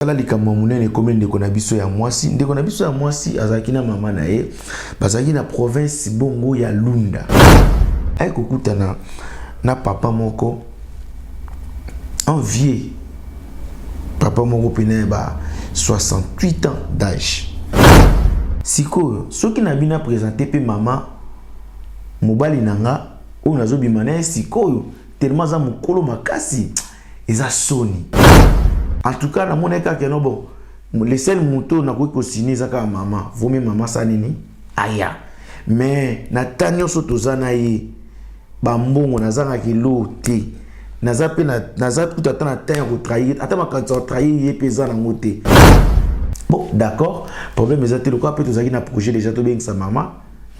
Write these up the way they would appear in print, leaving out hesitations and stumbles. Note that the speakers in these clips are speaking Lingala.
Tala likambo ya monene ekomi ndeko na biso ya mwasi. Ndeko na biso ya mwasi azalaki na mama na ye, bazalaki na province bongo ya Lunda. Aye kokutana na papa moko, un vieux papa moko pene ya ba 68 ans d'âge. Sikoyo soki na bino presente pe mama mobali na nga oyo nazobima na ye sikoyo, tellement aza mokolo makasi, eza soni. En tout cas namonaki kaka no bon, le seul moto oyo nakoki kosine eza kaka mama. Vomi mama sa nini aya, mais na ta nyonso toza na ye, bambongo nazangaki eloko te, naza mpe naza kutu ata na temps ya kotrahir, ata makanisi ya kotrahir ye mpe eza nango te. Bon, d'accord, problème eza te. Lokola mpe tozalaki na projet déjà tobengisa mama,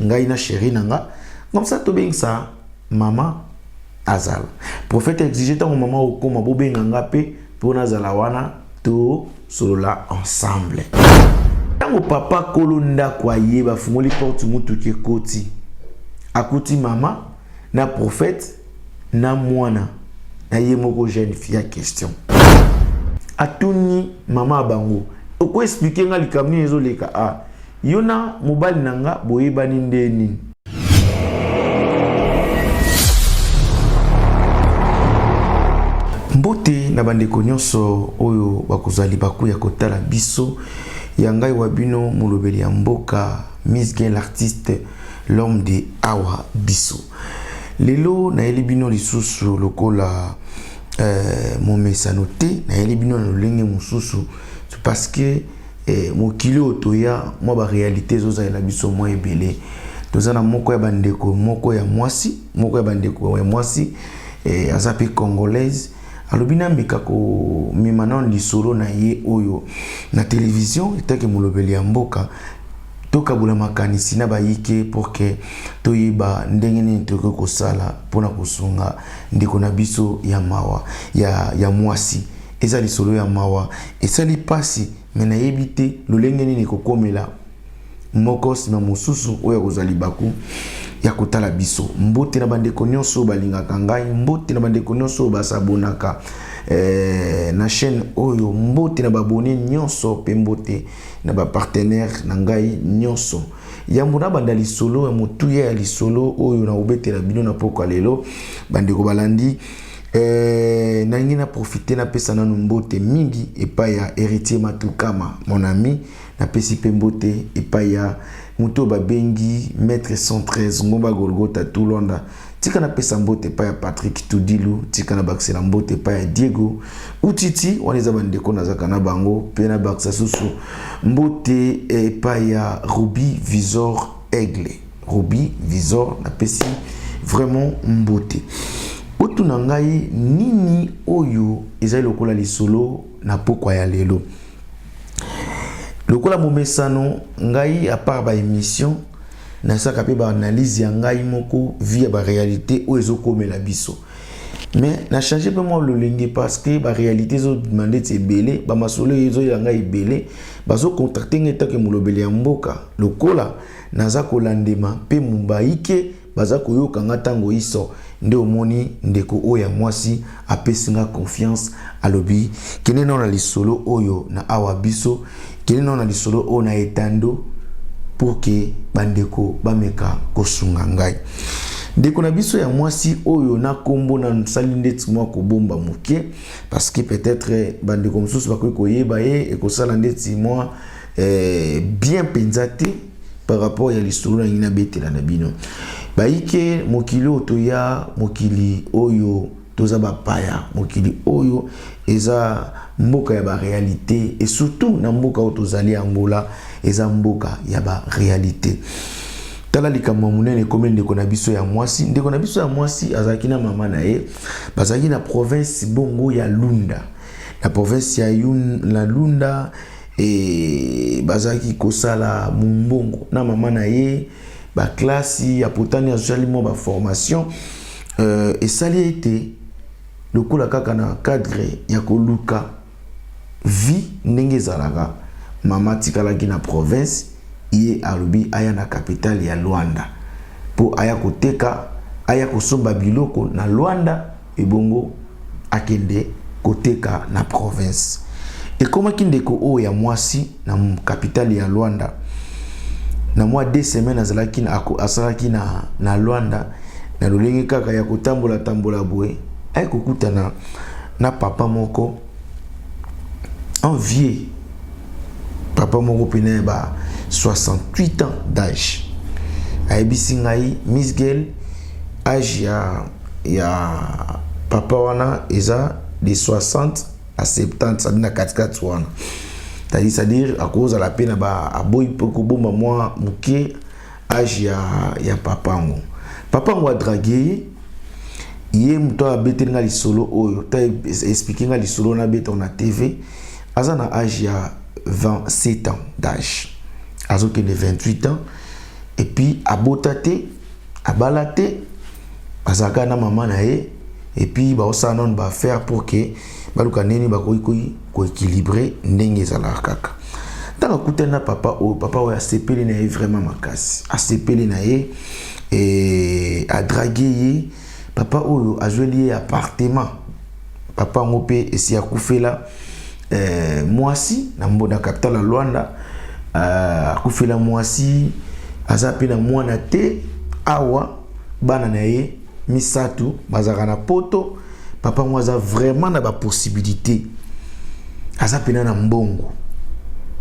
ngai na chéri na nga, comme ça tobengisa mama azala prophète exige ntango mama okoma bobenga nga mpe mpo nazala wana tosolola ensemble. Ntango papa kolo ndako aye, bafungoli porte, mutuki ekoti, akuti mama na prophète na mwana na ye moko jeune fille ya question. Atuni mama ya bango: okoexpliquer nga likambo nini ezoleka? A yo na mobali na nga boyebani nde nini? Mbote na bandeko nyonso oyo bakozwa libaku ya kotala biso. Ya ngai wa bino molobeli ya mboka, Miss Gain l'artiste, l'homme de awa biso. Lelo nayeli bino lisusu lokola momesano te, nayeli bino na lolenge mosusu parce que mokili oyo toya mwa baréalité ezozalela biso mwa ebele. Toza na moko ya bandeko moko ya mwasi, moko ya bandeko ya mwasi, aza mpe congolaise. Alobi nameka komema nano lisolo na ye oyo na télévision etake molobeli ya mboka, tokabola makanisi na bayike pour que toyeba ndenge nini tokoki kosala mpona kosunga ndeko na biso ya mawa ya mwasi. Eza lisolo ya mawa, esali mpasi, me nayebi te lolenge nini ekokomela moko nsima mosusu oyo akozwa libaku ya kotala biso. Mbote na bandeko nyonso oyo balingaka ngai, mbote na bandeko nyonso oyo basabonaka na chaîne oyo, mbote na babone nyonso mpe mbote na bapartenaire na ngai nyonso. Yambo nabanda lisolo ya motuya ya lisolo oyo na kobetela bino na pokwa lelo, bandeko balandi, nalingi na profite napesa nanu mbote mingi epai ya Héritier Matukama, mon ami. Napesi mpe mbote epai ya moto oyo babengi Maître 113 Ngomba Golgota Tulonda. Tika napesa mbote epai ya Patrick Tudilu, tika na bakisela mbote epai ya Diego Utiti, wana eza bandeko nazaka na bango. Mpe nabakisa susu mbote epai ya Ruby Visor Aigle, Ruby Visor, napesi vraiment mbote. Otuna ngai nini oyo ezali lokola lisolo na pokwa ya lelo. Lokola momesano, ngai à part baémission nasalaka mpe baanalyse ya ngai moko vie ya baréalité oyo ezokomela biso, mais na change mpe mwa lolenge parce que baréalité ezobima ndeti ebele, bamasolo ezoyela ngai ebele, bazocontacte ngai etake molobeli ya mboka. Lokola naza kolandema mpe mobayike baza koyoka nga ntango iso, nde omoni ndeko oyo ya mwasi apesi nga confiance, alobi kende nao na lisolo oyo na awa biso, kende nao na lisolo oyo na etando pour que bandeko bameka kosunga ngai. Ndeko na biso ya mwasi oyo na nkombo na nsali ndeti mwa kobomba moke parce que peut-être bandeko mosusu bakoki koyeba ye, ekosala ndeti mwa bien mpenza te par rapport ya lisolo na ngai nabetela na bino. Bayike, mokili oyo toya, mokili oyo toza bapaya, mokili oyo eza mboka ya baréalité, et surtout na mboka oyo tozali, Angola, eza mboka ya baréalité. Tala likambo ya monene ekomi ndeko na biso ya mwasi. Ndeko na biso ya mwasi azalaki na mama na ye, bazalaki na province bongo ya Lunda, na province ya na Lunda. Bazalaki kosala mombongo na mama na ye, baklasi apotani, azwali mwa baformation. Esali ete lokola kaka na cadre ya koluka vie ndenge ezalaka, mama atikalaki na province, ye alobi aya na capitale ya Luanda mpo aya koteka, aya kosomba biloko na Luanda, ebongo akende koteka na province. Ekomaki ndeko oyo ya mwasi na capitale ya Luanda. Na mwa 2 semaines azalaki na, asalaki na Luanda, na lolenge kaka ya kotambola tambola boye, aye kokutana na papa moko, un vieux papa moko pene ya ba 68 ans d'âge. Ayebisi ngai Misgel, âge ya papa wana eza de 60 à 70, c'est-à-dire na katikati wana, c'est-à-dire akozala mpe na ba aboyi mpe kobomba mwa moke âge ya papa yango. Papa yango adraguer ye. Ye moto abeteli nga lisolo oyo, ta expliquer nga lisolo nabeta na TV. Aza na âge ya 27 ans d'âge, azokende 28 ans, et puis abota te, abala te, azalaka na mama na ye. Et puis baosala nano baaffaire pour que baluka ndeni bakoki koéquilibrer ndenge ezalaka kaka. Ntango akutani na papa oyo, papa oyo asepeli na ye vraiment makasi, asepeli na ye e adraguer ye. Papa oyo azweli ye appartement. Papa yango mpe esi akufela mwasi na capitale ya Luanda. Akufela mwasi, aza mpe na mwana te awa. Bana na ye misato bazalaka na Poto. Papa yango aza vraiment na bapossibilité, aza mpena na mbongo.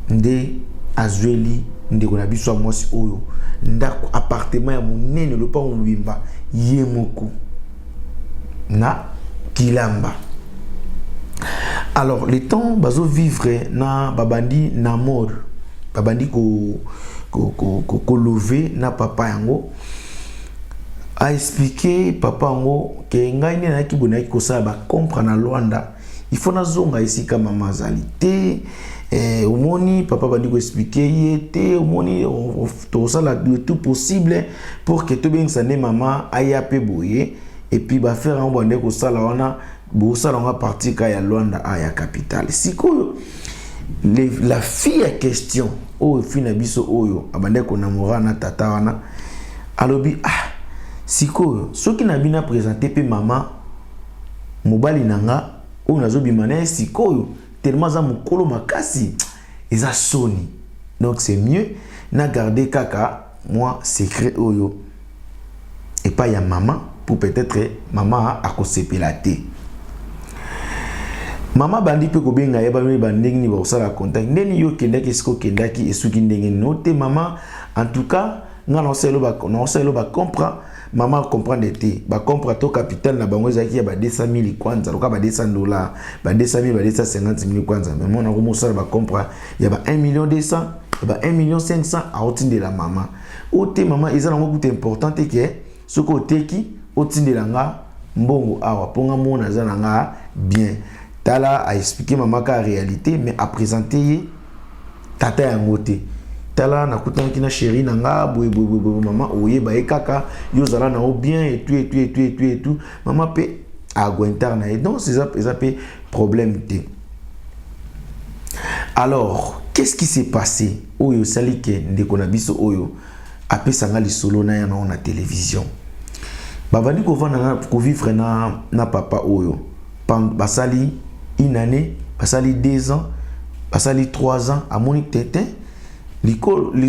Nde azweli ndeko na biso ya mwasi oyo ndako, appartement ya monene, lopango mobimba, ye moko na Kilamba. Alors, le temps bazovivre na babandi na mode, babandi kolove ko, ko, ko na papa yango. Aexpliquer papa yango ke ngai nde nayaki boye, nayaki kosala bacompre na Luanda, il faut nazonga esika mama azali te. Omoni, papa bandi koexpliquer ye te, omoni, tosala le tout possible pour que tobengisa nde mama aya mpe boye. Et puis baaffaire yango bande kosala wana, bosala yango partir ka ya Luanda a ya capitale. Sikoyo la fille ya question oyo, fille na biso oyo abandaki konamora na tata wana, alobi: "Ah, sikoyo soki na bino aprésenter mpe mama mobali na nga oyo nazobima na ye sikoyo, tellement aza mokolo makasi, eza soni. Donc c'est mieux na garder kaka mwa secret oyo epai ya mama, pour peut-être mama akosepela te." Mama bandi mpe kobenga ye, bamiyeba ndenge nini bakosala contact, ndeni yo okendaki, esika okendaki esuki ndenge nini. O te, mama, en tout cas nga naosalelo bacompre. Mama comprendre te, bacompre to capital na bango ezalaki ya ba 200 000 kwanza, loka ba 200 $, ba 200 000, ba 250 000 kwanza. Mais mona komosala bacompre ya ba 1 million 200, ya ba 1 million 500, aotindela mama. O te, mama, eza nango kuta important te ke soki oteki, otindela nga mbongo awa, mpo nga mona aza na nga bien. Tala, aexpliquer mama ka réalité, mais aprésenter ye tata yango te. Tala, nakutanaki na chéri na nga boye boye boye boye, mama oyeba ye kaka, yo ozala na yo bien et tout et tout et tout et tout et tout. Mama mpe aguentar na ye, donc eza mpe problème te. Alors, qu'est-ce qui s'est passé oyo osali ke ndeko na biso oyo apesanga lisolo na ya nango na télévision? Babandi kovanda, kovivre na papa oyo. Basali une année, basali 2 ans, basali 3 ans. Amoni tete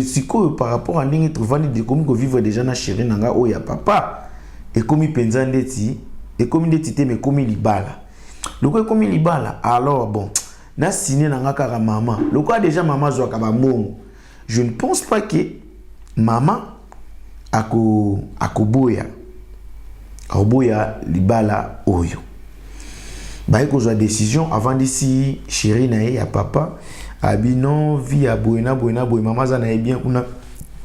sikoyo par rapport a ndenge tovandi, ekomi kovivre déjà na chéri na nga oyo ya papa, ekomi mpenza ndeti, ekomi ndeti te, mais ekomi libala. Lokola ekomi libala, alors bon, nasine na nga kaka mama. Lokola déjà mama azwaka bambongo, je ne pense pas que mama akoboya, akoboya libala oyo. Baye kozwa décision. Avandisi chéri na ye ya papa, abi: "Non, vie ya boye na boye na boye, mama aza na ye bien kuna,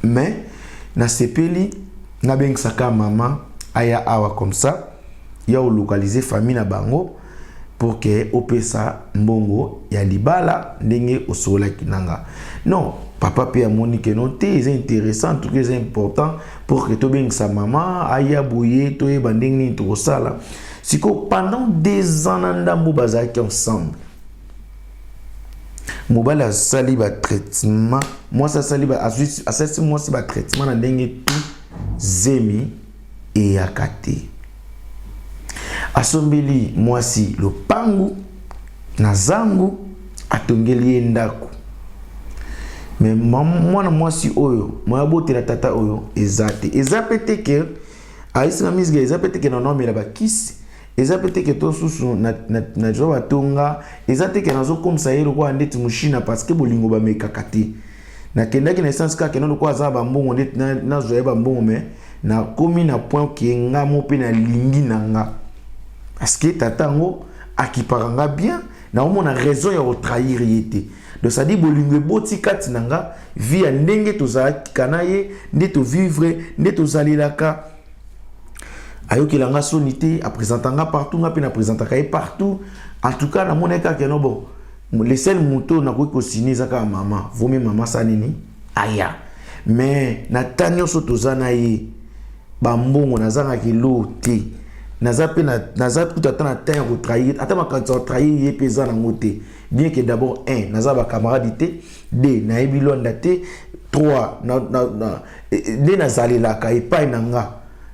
mais nasepeli nabengisaka mama aya awa, comme ça ya olocaliser famille na bango pour que opesa mbongo ya libala ndenge osololaki na nga." Non, papa mpe amoni ke non te, eza intéressant, en tout cas eza important pour que tobengisa mama aya boye, toyeba ndenge nini tokosala. Sikoyo, pendant 2 ans na ndambo bazalaki ensemble. Mobali asali batraitement, mwasi asali, asalisi mwasi batraitement na ndenge tu, zemi eyaka te. Asombeli mwasi lopangu na zangu. Atongeli ye ndako. Mais mwana mwasi oyo moya abotela tata oyo eza te. Eza pe te ke ayesi na misga, eza pe te ke na omela bakisi, eza pe te ke to susu na zwa batonga, eza te ke nazokomisa ye lokola ndeti mushina, parce que bolingo bamekaka te. Nakendaki na essence kaka kenda lokola aza bambongo ndeti nazwa ye bambongo, mais nakomi na point ke nga mo mpe nalingi na nga, parce que tata yango akipaka nga bien, naomona raison ya kotrahir ye te. Donc c'est-à-dire bolingo eboti kati na nga, vie ya ndenge tozalaka na ye, nde tovivre, nde tozalelaka. Ayokela nga soni te, apresenta nga partout, nga mpe napresentaka ye partout. En tout cas namonaki kaka no bon, le seul moto nakoki kosine eza kaka mama. Vomi mama sa nini aya, mais na ta nyonso toza na ye, bambongo nazangaki lo te, naza mpe naza kutu ata na temps ya kotrahir, ata makanisi ya kotrahir ye mpe eza nango te. Bien que d'abord 1, naza bacamarade te, 2, nayebi Lwanda te, 3, nde nazalelaka epai na nga,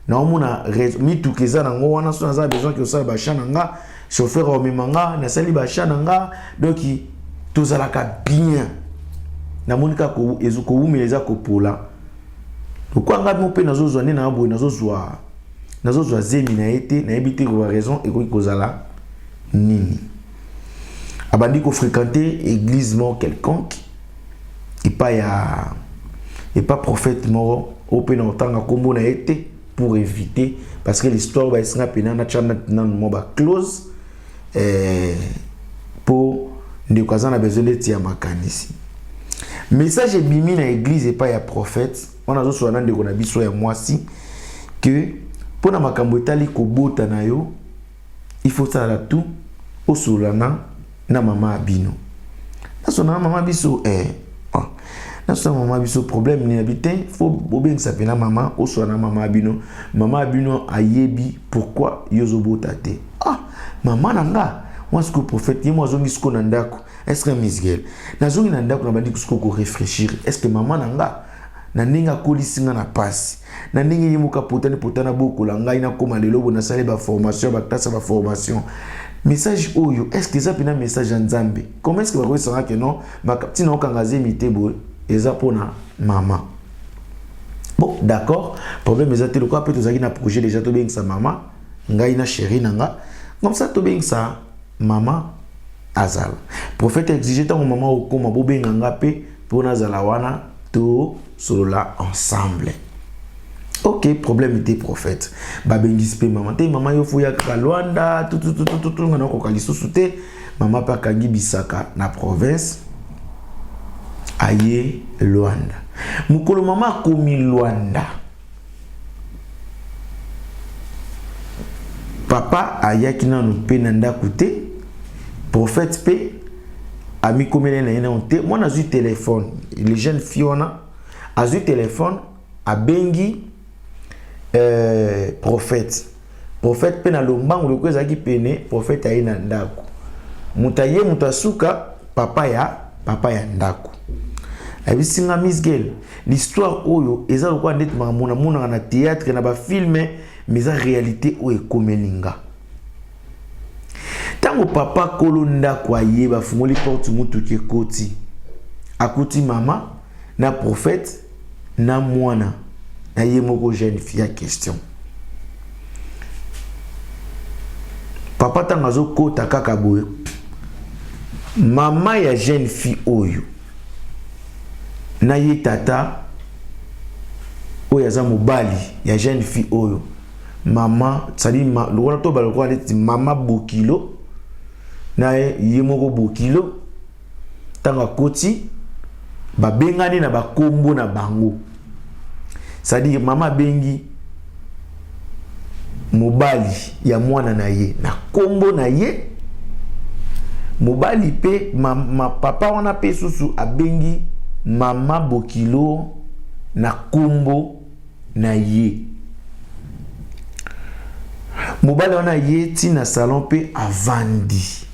naomona mituka eza nango wana. So naza besoin ke osala bachat na nga, chauffeur aomema nga, nasali bachat na nga. Donc tozalaka bien. Namoni kaka kowumela eza kopola. Lokwa nga mo mpe nazozwa nde na boye, nazozwa zemi na ye te, nayebi te koba raison ekoki kozala nini. Abandi kofréquenter église moko quelconque epai ya epa prophète moko oyo mpe na kotanga nkombo na ye te pour éviter, parce que l'histoire baesinga mpena natya nanu mwa baclose mpo ndeko aza na besoin neti ya makanisi. Message ebimi na église epai ya prophète wana, azosola na ndeko na biso ya mwasi ke mpona makambo etali kobota na yo, il faut sala tout osolola na mama ya bino. Nasola na mama biso, oh. Nasola mama biso, problème nini? Abi te, faut bobengisa mpena mama, osola na mama ya bino. Mama ya bino ayebi pourquoi yo ozobota te. Ah, mama na nga mwa sikoyo, prophète ye mo azongi sikoyo na ndako. Est ce que misgel nazongi na ndako, nabandi sikoyo koréfléchir: est ce que mama na nga, na ndenge akolisi nga na pasi, na ndenge ye moko apotani potana bokola ngai, nakóma lelo bo nasali baformation, baklasse ya baformation, message oyo est ce que eza mpena message ya Nzambe? Comment est ce que bakoyesanga ke non, ntina okanga zemi te boye eza mpona mama? Bon, d'accord, problème eza te. Lokola mpe tozalaki na projet déjà tobengisa mama, ngai na chéri na nga, comme ça tobengisa mama azala. Prophète exige ntango mama okóma, bobenga nga mpe mpo nazala wana, tosolola ensemble. Ok, problème te, prophète. Babengisi mpe mama te. Mama, yo foya kaka Lwanda tututututu, nga nakoka lisusu te. Mama mpe akangi bisaka na province, aye Lwanda. Mokolo mama akomi Lwanda, papa ayaki nanu mpe na ndako te, prophète mpe amikomeli na ye nano te. Mwana azwi telefone, le jeune fille wana azwi telefone, abengi prophète. Prophète mpe na lombango, lokola ezalaki pene, prophète aye na ndako. Moto aye, moto asuka, papa ya ndako ayebisi nga: "Misgel, l'histoire oyo eza lokola ndeti makambo namonaka na théâtre, na bafilme, mais eza réalité oyo ekomeli nga." Ntango papa kolo ndako aye, bafungoli porte, mutuki ekoti, akuti mama na prophète na mwana na ye moko jeune fille ya question. Papa ntango azokota kaka boye, mama ya jeune fille oyo na ye tata oyo aza mobali ya jeune fille oyo, mama, c'est-à-dire lokola to balokola neti mama bokilo na ye moko bokilo, ntango akoti, babengani na bakombo na bango. C'est-à-dire mama abengi mobali ya mwana na ye na kombo na ye mobali mpe ma papa wana mpe susu abengi mama bokilo na kombo na ye mobali wana. Ye ntina salon mpe avandi,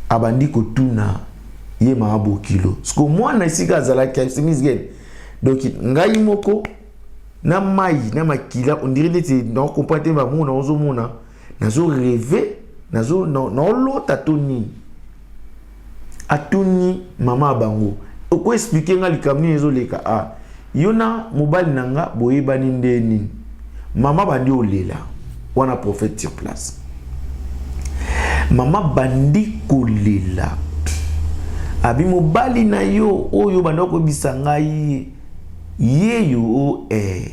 abandi kotuna ye mama bokilo. Siko mwana esika azalaki misgel, donc ngai moko na mai na makila, on dirait neti naocomprendre te. Bamona, ozomona, nazo rêve, naolota to nini? Atuni mama ya bango, oko expliquer nga likambo nini ezoleka? Ah, yo na mobali na nga boyebani nde nini? Mama bandi olela wana, prophète sur place. Mama bandi kolela, abi mobali na yo oyo banda koyebisa ngai ye yo o eh.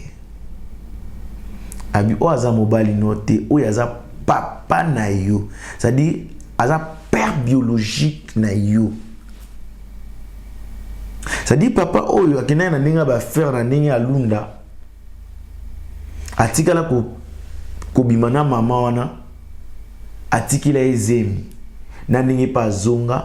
Abi oyo aza mobali no te, oyo aza papa na yo, c'est-à-dire aza père biologique na yo, c'est-à-dire papa oyo akendaki na ndenge ya baaffaires, na ndenge ya lunda, atikala kobima na mama wana, atikila ye zemi na ndenge mpe azonga,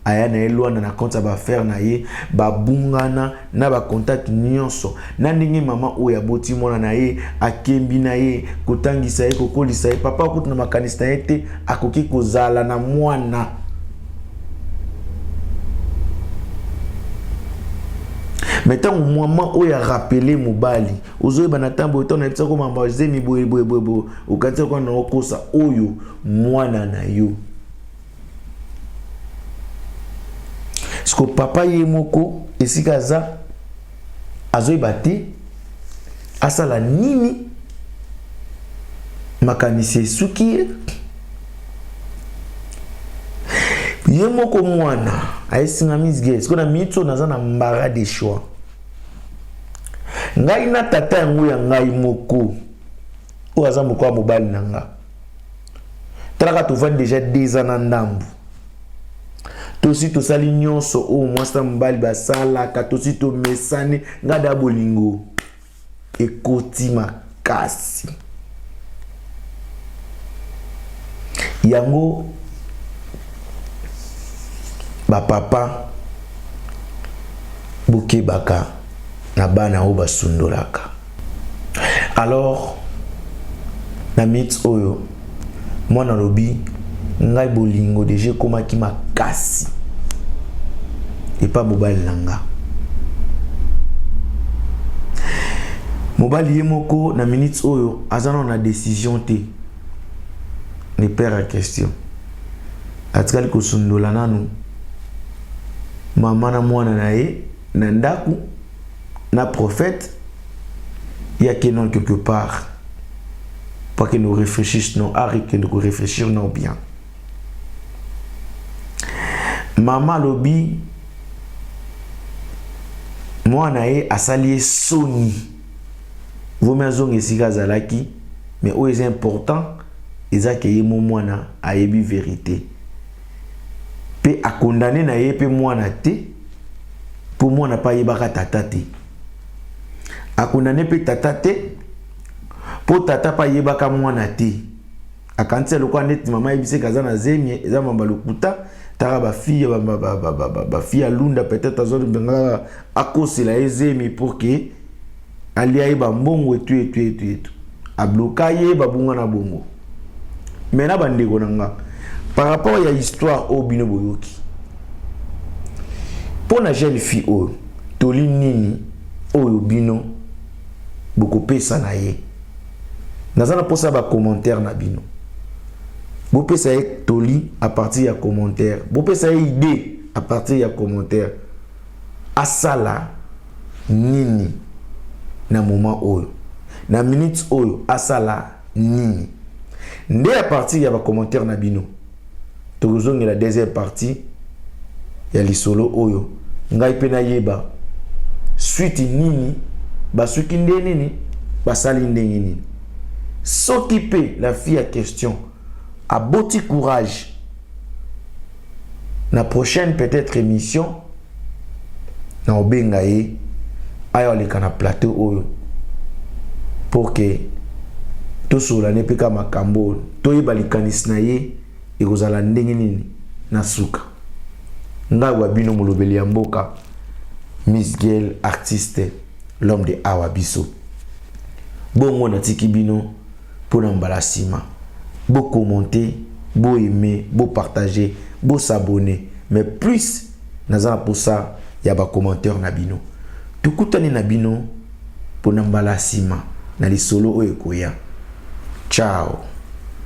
aya na ye Lwanda na compte ya baaffaires na ye, babungana na bacontact nyonso. Na ndenge mama oyo aboti mwana na ye, akembi na ye, kotangisa ye, kokolisa ye, papa akuti na makanisi na ye te akoki kozala na mwana. Mais ntango mama oyo arappeler mobali, ozoyeba na ntango boye, ntango nayebisako mamba zemi boye boye boye boye, okanisi kaka na okosa, oyo mwana na yo. Siko papa ye moko esika aza, azoyeba te asala nini, makanisi esuki ye. Ye moko mwana ayesinga misge, siko na miniti oyo naza na embarras de choix, ngai na tata yango ya ngai moko oyo aza moko ya mobali na nga. Talaka, tovandi déjà 2 ans na ndambu, tosi tosali nyonso oyo mwasi na mobali basalaka, tosi tomesani, ngai da bolingo ekoti makasi. Yango bapapa, bokebaka na bana oyo basundolaka. Alors na minute oyo mwana alobi, ngai bolingo déjà ekomaki makasi epa mobali na nga. Mobali ye moko na minute oyo aza nano na décision te. Le père ya question atikali kosundola nanu mama na mwana na ye na ndako na prophète yake non quelque part pour que nous réfléchissions, non que nous réfléchir non bien. Mama alobi mwana ye asali ye soni, vomi azonga esika azalaki. Mais oyo eza important eza ke ye mo mwana ayebi vérité mpe akondane na ye mpe mwana te, mpo mwana mpe ayebaka tata te. Akondane mpe tata te, mpo tata mpe ayebaka mwana te. Akanisi lokola neti mama ayebisi aza na zemi, eza mamba lokuta. Taka bafille, bafille ya lunda, peut-être azolingaka akosela ye zemi pour que alia ye bambongo etu etu etu etu, abloka ye, babunga na bongo. Mais na bandeko na nga, par rapport ya histoire oyo bino boyoki, mpo na jeune fille oyo, toli nini oyo bino bokopesa na ye? Naza na mposa ya bacommentaire na bino. Bopesa ye toli à partir ya commentaire, bopesa ye idée à partir ya commentaire, asala nini na moment oyo, na minute oyo, asala nini nde. À partir ya bacommentaire na bino, tokozongela deuxième partie ya lisolo oyo, ngai mpe nayeba suite nini, basuki nde nini, basali ndenge nini. Soki mpe la fille ya question aboti courage, na prochaine peut-être émission na obenga ye aya oleka na plateau oyo pour que tosolola ne mpe ka makambo oyo, toyeba likanisi na ye ekozala ndenge nini na suka. Ngai wa bino, molobeli ya mboka, Miss Gel artiste, l'homme de awa biso. Bongo natiki bino mpona mbala nsima. Bokommente, boaime, bopartage, bosabonner, mais plus naza na posa ya bacommentaire na bino. Tokutani na bino mpona mbala nsima na lisolo oyo ekoya. Ciao.